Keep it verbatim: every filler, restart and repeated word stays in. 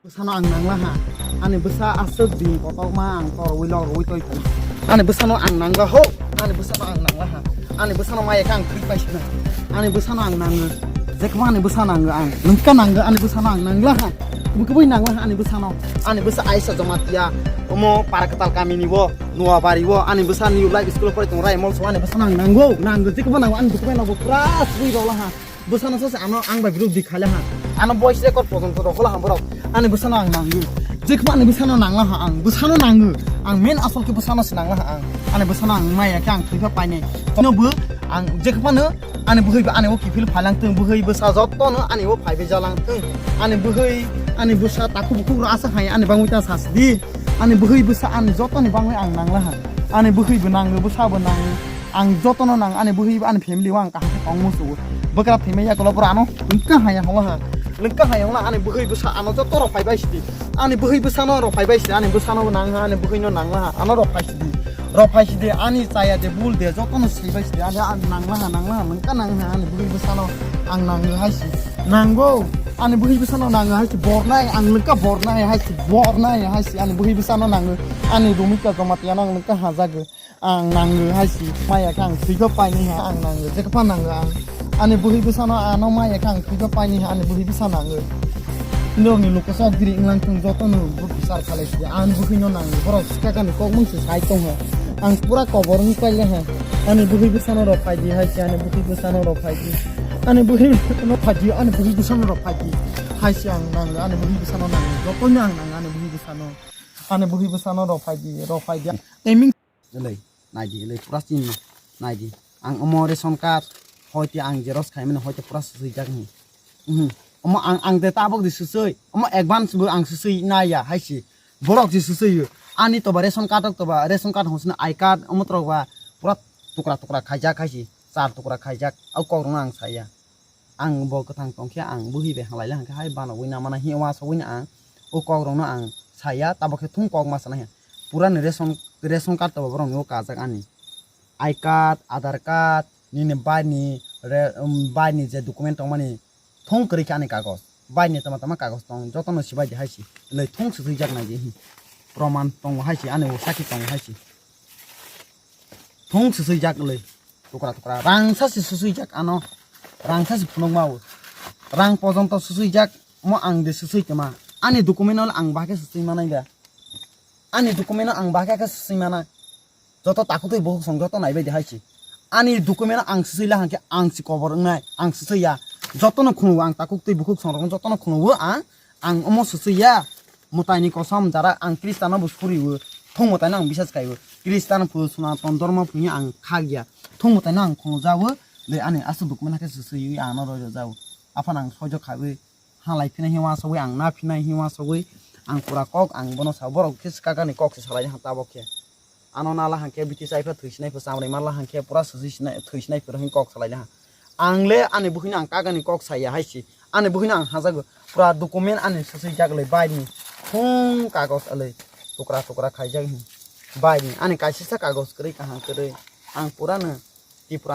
Bwsano ang nangla ha. Ani bwsa aswk bini kotorma ang torwi lorwi toi tong. Ani bwsano ang nangla ho. Ani bwsano ang nangla ha. Ani bwsano maya khe ang thwi paisina. Ani bwsano ang nango. Jekma ani bwsa nango ang. Nungka nango ani bwsano ang nangla ha. Bwkhe bwi nangla ha ani bwsano. Ani bwsa Aisha Jamatia. Omo Parakwtal kamini bo, Noabari bo. Ani bwsa New Life School pore tong Raimol so ani bwsano ang nango. Nango jekma nango ani bwkhe bai nango pura swi rola ha. Bwsano sase ano ang bai bwrwi di khaila ha. Ano voice record pojonto rokhola ha borok. Ani bwsano ang nango. Jekma ani bwsano nangla ha ang. Bwsano nango. Ang main asol khe bwsano se nangla ha ang. Ani bwsano ang maya khe ang thwipa painai. Tino bo ang jekma no ani bwhwi ba ani o kiphil phailang thung. Bwhwi bwsa jotto no ani o phaibe jalang thung. Ani bwhwi ani bwsa takhuk bukhuk ro asa hai ani bangwi ta sasdi. Ani bwhwi bwsa ani jotto ni bangwi ang nangla ha. Ani bwhwi bo nango, bwsa bo nango. Ang jotono nang ani bwhwi ani family o ang kaham khe tong musugo. Bwkra thwimai yakulo bwrano lengka haya hongla ha. Lengka haya hongla ani bwhwi bwsa ano joto rok phai bai sidi. Ani bwhwi bwsano rok phai bai sidi. Ani bwsano bo nang ha, ani bwhwino nang ha. Ano rok phai sidi. Rok phai sidi ani chaya de bul de jotono si bai sidi. Ani ang nang ha, nang ha, lengka nang ha ani bwhwi bwsano ang nang hai si. Nango ani bwhwi bwsano nang hai si bornai ang lengka bornai hai si bornai hai si ani bwhwi bwsano nango. Ani rumika joma tiya nang lengka hajago. Ang nango hai si, maya khe ang thwiba painai ha, ang nango, jekha pha nango ang. Ani bwhwi bwsano ano maya khe ang thwiba painai ha, ani bwhwi bwsa nango. Norokni luku sok diri wnglang thung jotono bo bichar khalai si, ani bwhwino nango, borok sikakani kokmung se sai tongha. Ang pura kobor wng paile ha, ani bwhwi bwsano rok phai di hai si, ani bwhwi bwsano rok phai di. Ani bwhwi bwsano phai di, ani bwhwi bwsano rok phai di. Hai si ang nango, ani bwhwi bwsano nango, jotono ang nango, ani bwhwi bwsano. Ani bwhwi bwsano rok phai di, rok phai di. Timing Elei, naidi, elei, pura chini no, naidi. Ang omo ration card, hoite ang xerox khaimani, hoite pura swiswijak ni. Mhm. Omo ang, ang de tabok di swiswi, omo advance bo ang swiswi naiya, hai si. Borok si swiswi yo. Ani toba ration card rok toba, ration card hosna I card, omo torok ba pura tukra tukra khaijak, hai si. Char tukra khaijak, au kok rokno ang saya. Ang bo kwthang tongkhe ang bwhwi bai halai le hwnkhe hai banogwi na mana hiya uansugwi no ang o kok rokno ang saya, tabok khe thung kok ma sana hiya. Pura ni ration, ration card tobo borok ni o kajak ani. I card, Aadhaar card, nini bai ni re-, um, bai ni je document tongmani thung kwrwi khe ani kagoj. Bai ni tama tama kagoj tong jotono sibai di hai si. Lei thung swijak nai di hi. Proman tongo hai si, ani o sakhi tongo hai si. Thung swiswijak le. Tukra tukra. Rang sa si swiswijak ano. Rang sa si phunuk ma o. Rang pojonto swiswijak mo ang de swiswi tama. Ani document no ang bahai khe swiswi manai da. Ani document no ang bahai khe swiswi mana. Joto takhuk twi bukhuk song joto nai bai di hai si. Ani document no ang swiswi la hwnkhe ang si kobor wngnai. Ang swiswi ya. Jotono khunu ang takhuk twi bukhuk song rok jotono khunu o ang. Ang omo swiswi ya. Mwtaini kosom jara ang Khristiano bo suriwo, thung mwtaino ang bisas kaiwo. Khristian phu Sanatan dormo phu ang khagya. Thung mwtaino ang khungjao, le ani aswk document khe swiswi ang no rojak jao. Aphano ang soijo khawi halai phinai hiwa sogwi ang na phinai hiwa sogwi ang pura kok ang bono sa borok khe swkakani kok se salai ha tabok khe. Ano nala hangkhe biti chai pha thwi sinai pha chamrai mala hangkhe pura swiswi sinai thwi sinai pha hing kok salai ha. Ang le ani bukhino ang kagani kok saya hai si. Ani bukhino ang hajago. Pura document ani swiswijak le bai ni. Thung kagos ale tukra tukra khaijak hi. Bai ni ani kaisisa kagos kwrwi kaham kwrwi. Ang pura no Tripura